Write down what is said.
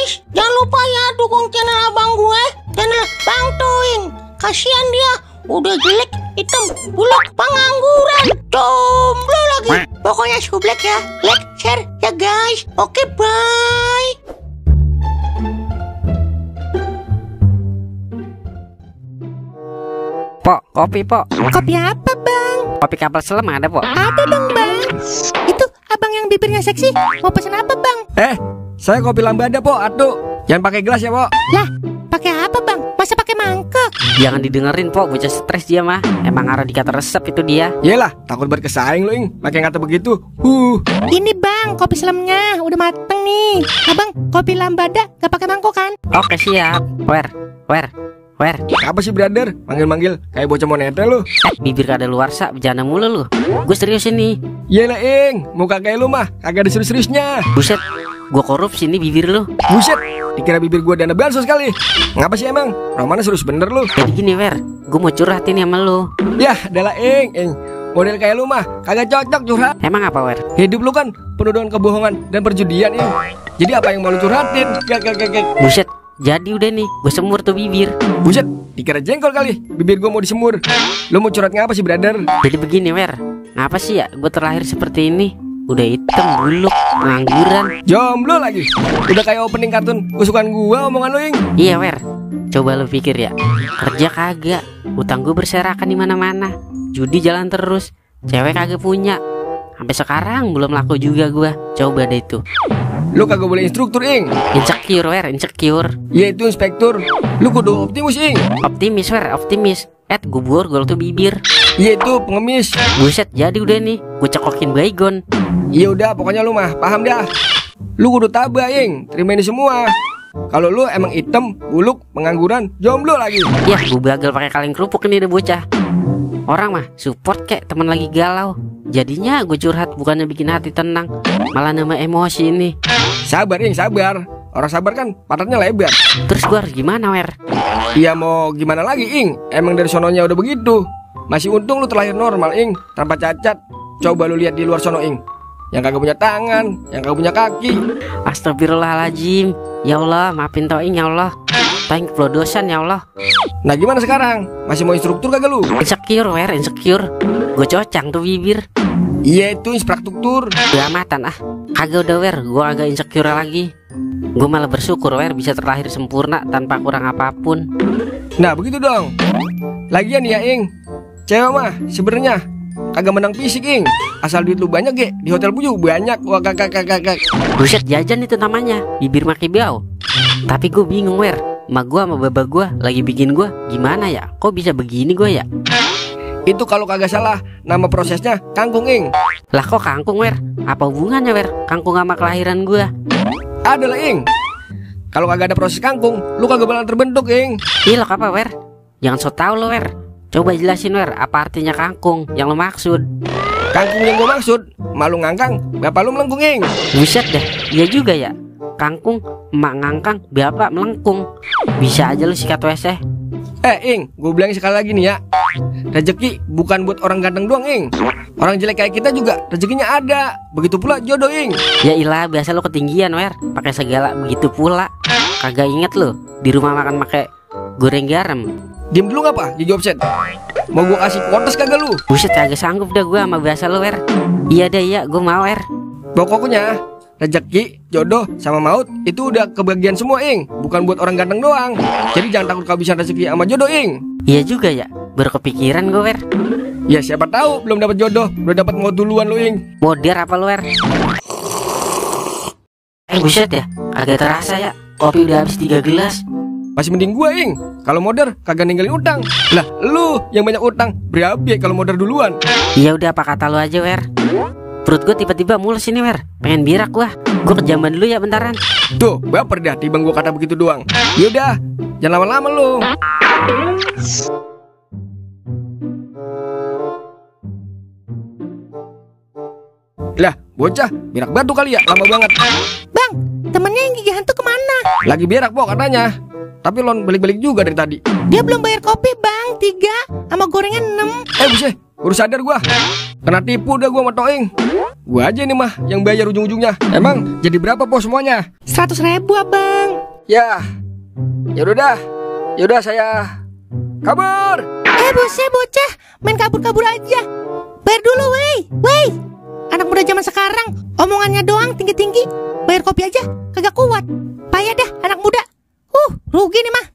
guys, jangan lupa ya dukung channel abang gue, channel Bang Toing. Kasihan dia, udah jelek, hitam, buluk, pengangguran, jomblo lagi. Pokoknya sublek ya, like, share ya guys. Oke, bye. Pok, kopi pok. Kopi apa bang? Kopi kapal selam ada pok? Ada dong bang. Itu abang yang bibirnya seksi, mau pesen apa bang? Saya kopi lambada po, atuh. Jangan pakai gelas ya po. Lah, pakai apa bang? Masa pakai mangkok? Jangan didengerin pok, bocah stres dia mah. Emang arah dikata resep itu dia. Yelah, takut berkesaing lu ing, pakai kata begitu. Ini bang, kopi selemnya udah mateng nih. Abang, kopi lambada gak pakai mangkok kan? Oke siap. Wer. Apa sih brother? Manggil-manggil kayak bocah monete lu. Bibir kada luarsa, bercanda mulu lu. Gue serius ini. Yelah ing, muka kayak lu mah kagak ada serius-seriusnya. Buset, gue korupsi nih bibir lu. Buset, dikira bibir gua dana bansos kali. Ngapa sih emang? Romana serius bener lu. Jadi gini Wer, gue mau curhat ini sama lu. Yah, adalah ing. Model kayak lu mah kagak cocok curhat. Emang apa Wer? Hidup lu kan penuh dengan kebohongan dan perjudian ing. Jadi apa yang mau lu curhatin? Buset, jadi udah nih, gue semur tuh bibir. Buset, dikira jengkol kali. Bibir gua mau disemur. Lu mau curhat ngapa sih brother? Jadi begini Wer, ngapa sih ya gue terlahir seperti ini? Udah hitam, buluk, pengangguran, jomblo lagi. Udah kayak opening kartun kesukaan gua omongan lu ing. Iya Wer, coba lu pikir ya. Kerja kagak, utang gue berserakan di mana-mana, judi jalan terus, cewek kagak punya. Sampai sekarang belum laku juga gua. Coba deh itu. Lu kagak boleh instruktur ing. Insecure Wer, insecure. Ya itu inspektur. Lu kudu optimus ing. Optimis Wer, optimis. Gubur gol tuh bibir. Ya itu pengemis. Buset, jadi udah nih, gue cekokin baygon. Iya udah, pokoknya lu mah paham dah. Lu kudu tabah ing, terima ini semua. Kalau lu emang hitam, buluk, pengangguran, jomblo lagi. Ya, gue bagal pakai kaleng kerupuk ini deh bocah. Orang mah support kek teman lagi galau. Jadinya gue curhat bukannya bikin hati tenang, malah nambah emosi ini. Sabar ing, sabar. Orang sabar kan pantatnya lebar. Terus gue harus gimana Wer? Iya mau gimana lagi ing? Emang dari sononya udah begitu. Masih untung lu terlahir normal ing, tanpa cacat. Coba lu lihat di luar sono ing, yang kagak punya tangan, yang kagak punya kaki. Astagfirullahaladzim. Ya Allah, maafin Toing ya Allah. Toing kepelodosan ya Allah. Nah gimana sekarang? Masih mau instruktur kagak lu? Insecure Wer, insecure. Gue cocang tuh bibir. Iya itu instruktur. Udah amatan ah. Kagak udah Wer, gue agak insecure lagi. Gue malah bersyukur Wer bisa terlahir sempurna tanpa kurang apapun. Nah begitu dong. Lagian ya ing, cewek mah sebenarnya kagak menang fisik ing. Asal duit lu banyak ge, di hotel pun juga banyak. Wah kakak. Buset, jajan itu namanya, bibir maki bau. Tapi gue bingung Wer, emak gue sama baba gue lagi bikin gue gimana ya? Kok bisa begini gue ya? Itu kalau kagak salah nama prosesnya kangkung ing. Lah kok kangkung Wer? Apa hubungannya Wer? Kangkung sama kelahiran gue? Adalah ing. Kalau kagak ada proses kangkung, lu kagak bakal terbentuk ing. Ih lo apa Wer? Jangan so tau lo Wer. Coba jelasin Wer, apa artinya kangkung yang lo maksud? Kangkung yang gua maksud, malu ngangkang, bapak lu melengkung ing. Buset dah, iya juga ya. Kangkung, emak ngangkang, bapak melengkung. Bisa aja lu sikat WC. Ing, gue bilangin sekali lagi nih ya. Rezeki bukan buat orang ganteng doang ing. Orang jelek kayak kita juga rezekinya ada. Begitu pula jodoh ing. Ya ilah, biasa lu ketinggian Wer. Pakai segala begitu pula. Kagak inget lu di rumah makan pakai goreng garam. Diem dulu ngapa? Gigi offset. Mau gue kasih kuotas kagak lu? Buset, kagak sanggup dah gue sama bahasa lu Wer. Iya dah iya, gue mau Wer. Pokoknya rezeki, jodoh, sama maut itu udah kebagian semua ing. Bukan buat orang ganteng doang. Jadi jangan takut kehabisan rezeki sama jodoh ing. Iya juga ya, baru kepikiran gue Wer. Ya siapa tahu belum dapat jodoh, udah dapat maut duluan lu ing. Modar apa lu Wer? Buset ya, kagak terasa ya. Kopi udah habis 3 gelas. Masih mending gua ing. Kalau modar kagak ninggalin utang. Lah lu yang banyak utang, berabe kalau modar duluan. Iya udah, apa kata lu aja Wer. Perut gue tiba-tiba mules ini Wer. Pengen birak gua. Gue ke jamban dulu ya bentaran. Tuh baper dah tibang gua kata begitu doang. Yaudah, jangan lama-lama lu. Lah bocah, berak batu kali ya, lama banget. Bang, temennya yang gigi hantu kemana? Lagi berak po katanya. Tapi lon balik-balik juga dari tadi. Dia belum bayar kopi bang, 3 sama gorengan 6. Buset, baru sadar gua. Kena tipu dah gua sama Toing. Gua aja nih mah yang bayar ujung-ujungnya. Emang jadi berapa po semuanya? 100.000 abang. Ya udah dah. Ya udah saya kabur. Bocah bocah, main kabur-kabur aja. Bayar dulu wey. Anak muda zaman sekarang omongannya doang tinggi-tinggi, bayar kopi aja kagak kuat. Payah dah anak muda. Rugi nih mah.